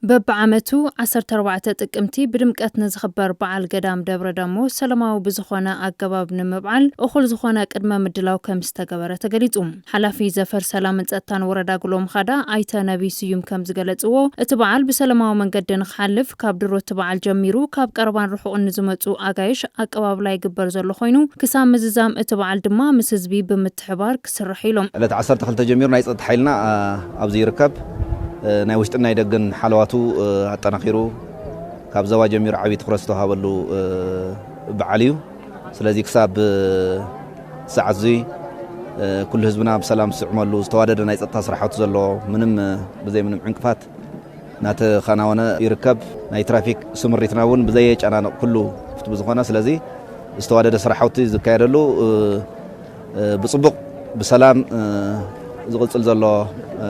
በብዓመቱ ዓሰርተ ኣርባዕተ ጥቅምቲ ብድምቀት ንዝኽበር በዓል ገዳም ደብረ ዳሞ ሰላማዊ ብዝኾነ ኣገባብ ንምብዓል እኹል ዝኾነ ቅድመ ምድላው ከም ዝተገበረ ተገሊጹ። ሓላፊ ዘፈር ሰላምን ጸጥታን ወረዳ ጉሎ ምኻዳ ኣይተ ነቢ ስዩም ከም ዝገለጽዎ፣ እቲ በዓል ብሰላማዊ መንገዲ ንክሓልፍ ካብ ድሮ እቲ በዓል ጀሚሩ ካብ ቀረባን ርሑቕን ንዝመጹ ኣጋይሽ ኣቀባብላ ይግበር ዘሎ ኮይኑ፣ ክሳብ ምዝዛም እቲ በዓል ድማ ምስ ህዝቢ ብምትሕባር ክስራሕ ኢሎም። ዕለት ዓሰርተ ክልተ ጀሚሩ ናይ ጸጥታ ሓይልና፣ ኣ፣ ኣብዚ ይርከብ። እ፣ ናይ ውሽጥን ናይ ደገን ሓለዋቱ፣ እ፣ ኣጠናኺሩ ካብ ዞባ ጀሚሩ ዓብዪ ትኹረት ዝተዋሃበሉ፣ እ፣ በዓል እዩ። ስለዚ ክሳብ፣ እ፣ ሰዓት እዙይ፣ እ፣ ኩሉ ህዝብና ብሰላም ዝስዕመሉ ዝተዋደደ ናይ ጸጥታ ስራሕቱ ዘለዎ ምንም፣ እ፣ ብዘይ ምንም ዕንቅፋት እናተኸናወነ ይርከብ። ናይ ትራፊክ ስምሪትና እውን ብዘየጨናንቕ ኩሉ ክፍት ብዝኾነ፣ ስለዚ ዝተዋደደ ስራሕቲ ዝካየደሉ፣ እ፣ እ፣ ብጽቡቕ ብሰላም፣ እ፣ ዝቕጽል ዘሎ፣ እ፣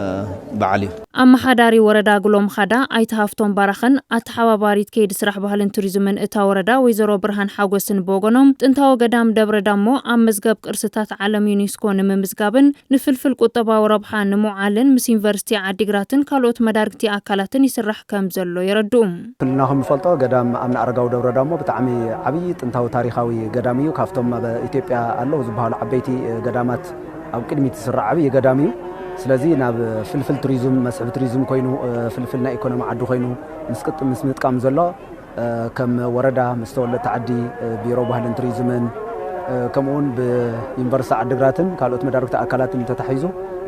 በዓል እዩ። ኣመሓዳሪ ወረዳ ጉሎ ምኻዳ ኣይተ ሃፍቶም ባራኽን ኣተሓባባሪት ከይዲ ስራሕ ባህልን ቱሪዝምን እታ ወረዳ ወይዘሮ ብርሃን ሓጎስን ብወገኖም፣ ጥንታዊ ገዳም ደብረ ዳሞ ኣብ መዝገብ ቅርስታት ዓለም ዩኔስኮ ንምምዝጋብን ንፍልፍል ቁጠባዊ ረብሓ ንምውዓልን ምስ ዩኒቨርሲቲ ዓዲግራትን ካልኦት መዳርግቲ ኣካላትን ይስራሕ ከም ዘሎ የረድኡ። ኩልና ከም ንፈልጦ ገዳም ኣምነ ኣረጋዊ ደብረ ዳሞ ብጣዕሚ ዓብዪ ጥንታዊ ታሪኻዊ ገዳም እዩ። ካብቶም ኣብ ኢትዮጵያ ኣለዉ ዝበሃሉ ዓበይቲ ገዳማት ኣብ ቅድሚት ዝስራዕ ዓብዪ ገዳም እዩ። ስለዚ ናብ ፍልፍል ቱሪዝም፣ መስሕብ ቱሪዝም ኮይኑ፣ ፍልፍል ናይ ኢኮኖሚ ዓዲ ኮይኑ ምስ ቅጥ-፣ ምስ ምጥቃም ዘሎ፣ ከም ወረዳ፣ ምስ ተወለድቲ ዓዲ፣ ቢሮ ባህልን ቱሪዝምን፣ ከምኡውን ብዩኒቨርሲቲ ዓዲግራትን ካልኦት መዳርግቲ ኣካላትን ተታሒዙ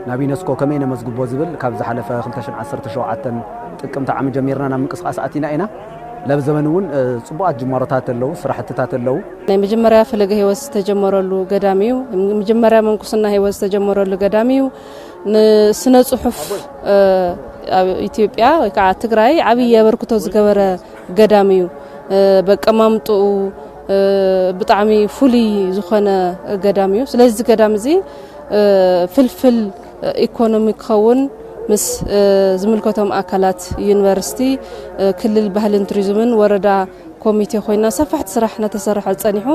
ናብ ዩኔስኮ ከመይ ነመዝግቦ ዝብል ካብ ዝሓለፈ ክልተ ሽሕን ዓሰርተ ሸውዓተን ጥቅምቲ ዓሚ ጀሚርና ናብ ምንቅስቃስ ኣቲና ኢና። ለብ ዘበን እውን፣ ጽቡቓት ጅማሮታት ኣለዉ፣ ስራሕትታት ኣለዉ። ናይ መጀመርያ ፈለገ ህይወት ዝተጀመረሉ ገዳም እዩ። መጀመርያ መንኩስና ህይወት ዝተጀመረሉ ገዳም እዩ። ንስነ ጽሑፍ፣ እ፣ ኣብ ኢትዮጵያ ወይ ከዓ ትግራይ ዓብዪ ኣበርክቶ ዝገበረ ገዳም እዩ። እ፣ በቀማምጥኡ፣ እ፣ ብጣዕሚ ፍሉይ ዝኾነ ገዳም እዩ። ስለዚ እዚ ገዳም እዚ፣ እ፣ ፍልፍል ኢኮኖሚ ክኸውን ምስ፣ እ፣ ዝምልከቶም ኣካላት ዩኒቨርሲቲ፣ እ፣ ክልል ባህልን ቱሪዝምን ወረዳ ኮሚቴ ኮይና ሰፋሕቲ ስራሕ እናተሰርሐ ጸኒሑ።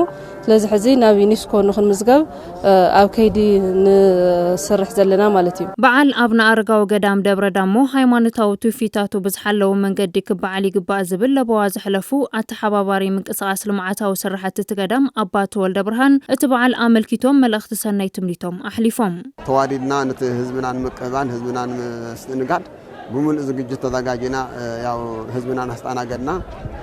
ስለዚ ሕዚ ናብ ዩኔስኮ ንክንምዝገብ፣ እ፣ ኣብ ከይዲ ንሰርሕ ዘለና ማለት እዩ። በዓል ኣብነ ኣረጋዊ ገዳም ደብረ ዳሞ ሃይማኖታዊ ትውፊታቱ ብዝሓለወ መንገዲ ክበዓል ይግባእ ዝብል ለበዋ ዘሕለፉ ኣተሓባባሪ ምንቅስቃስ ልምዓታዊ ስራሕቲ እቲ ገዳም ኣባ ተወልደ ብርሃን፣ እቲ በዓል ኣመልኪቶም መልእኽቲ ሰናይ ትምኒቶም ኣሕሊፎም። ተዋዲድና ነቲ ህዝብና ንምቅባል፣ ህዝብና ንምስትእንጋድ ብምሉእ ዝግጅት ተዘጋጅና፣ እ፣ ያው ህዝብና እናስተኣናገድና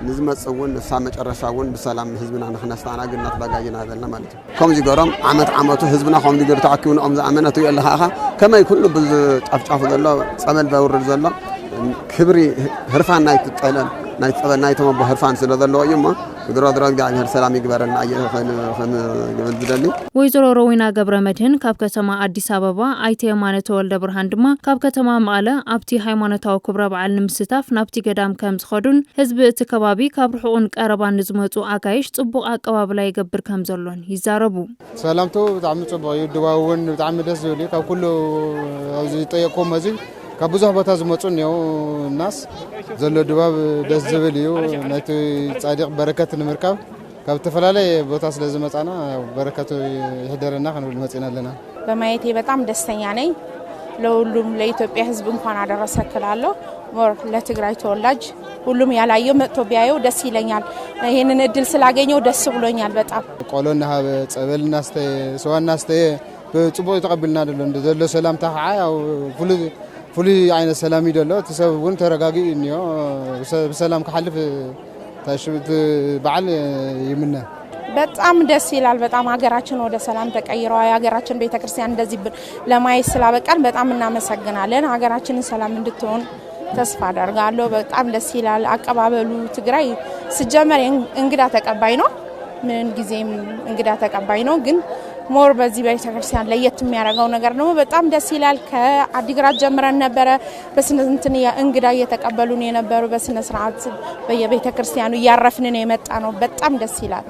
ንዝመጽእ እውን እሳ መጨረሻ እውን ብሰላም ህዝብና ንክነስተኣናግድ እናተዘጋጅና ዘለና ማለት እዩ። ከምዚ ገሮም ዓመት ዓመቱ ህዝብና ከምዚ ገሩ ተኣኪቡ ንኦም ዝኣመነ ትሪኦ ኣለኻ ኢኻ። ከመይ ኩሉ ብዝጫፍጫፉ ዘሎ ጸበል ዘውርድ ዘሎ ክብሪ ህርፋን ናይቲ ጸበል፣ ናይ ጸበል ናይቶም ኣቦ ህርፋን ስለ ዘለዎ እዩ እሞ፣ ድሮ ድሮ እግዚኣብሔር ሰላም ይግበረልና እየ ከም፣ ከም ክብል ዝደሊ። ወይዘሮ ረዊና ገብረ መድህን ካብ ከተማ ኣዲስ ኣበባ፣ ኣይተ የማነ ተወልደ ብርሃን ድማ ካብ ከተማ መቐለ ኣብቲ ሃይማኖታዊ ክብረ በዓል ንምስታፍ ናብቲ ገዳም ከም ዝኸዱን ህዝቢ እቲ ከባቢ ካብ ርሑቕን ቀረባን ንዝመጹ ኣጋይሽ ጽቡቕ ኣቀባብላ ይገብር ከም ዘሎን ይዛረቡ። ሰላምቱ ብጣዕሚ ጽቡቕ እዩ። ድባቡ እውን ብጣዕሚ ደስ ዝብል እዩ። ካብ ኩሉ ኣብዚ ዝጠየቅኩም እዚ ካብ ብዙሕ ቦታ ዝመጹ እኒአው እናስ ዘሎ ድባብ ደስ ዝብል እዩ። ነቲ ጻዲቕ በረከት ንምርካብ ካብ ዝተፈላለየ ቦታ ስለ ዝመጻና ያው በረከቱ ይሕደረና ክንብል መጺና ኣለና። በማየቴ በጣም ደስተኛ ነኝ። ለሁሉም ለኢትዮጵያ ሕዝብ እንኳን አደረሰክ እላለሁ። ሞር ለትግራይ ተወላጅ ሁሉም ያላየው መጥቶ ቢያየው ደስ ይለኛል። ይህንን እድል ስላገኘው ደስ ብሎኛል በጣም። ቆሎ እናሃበ፣ ጸበል እናስተየ፣ ስዋ እናስተየ ብጽቡቕ እዩ ተቐቢልና ዘሎ። እንደ ዘሎ ሰላምታ ከዓ ያው ፍሉይ፣ ፍሉይ ዓይነት ሰላም እዩ ዘሎ። እቲ ሰብ እውን ተረጋጊኡ እዩ እኒኦ። ብሰ-፣ ብሰላም ክሓልፍ ታሽ-፣ እቲ በዓል ይምነ። በጣም ደስ ይላል። በጣም ሀገራችን ወደ ሰላም ተቀይረዋል። የሀገራችን ቤተክርስቲያን እንደዚህ ብ-፣ ለማየት ስላበቃን በጣም እናመሰግናለን። ሀገራችንን ሰላም እንድትሆን ተስፋ አደርጋለሁ። በጣም ደስ ይላል አቀባበሉ። ትግራይ ሲጀመር የእን-፣ እንግዳ ተቀባይ ነው። ምን ጊዜም እንግዳ ተቀባይ ነው። ግን ሞር በዚህ ቤተክርስቲያን ለየት የሚያደርገው ነገር ደግሞ በጣም ደስ ይላል። ከአዲግራት ጀምረን ነበረ በስነ እንትን ያ-፣ እንግዳ እየተቀበሉን የነበሩ። በስነ ስርዓት በየቤተክርስቲያኑ እያረፍን ነው የመጣ ነው። በጣም ደስ ይላል።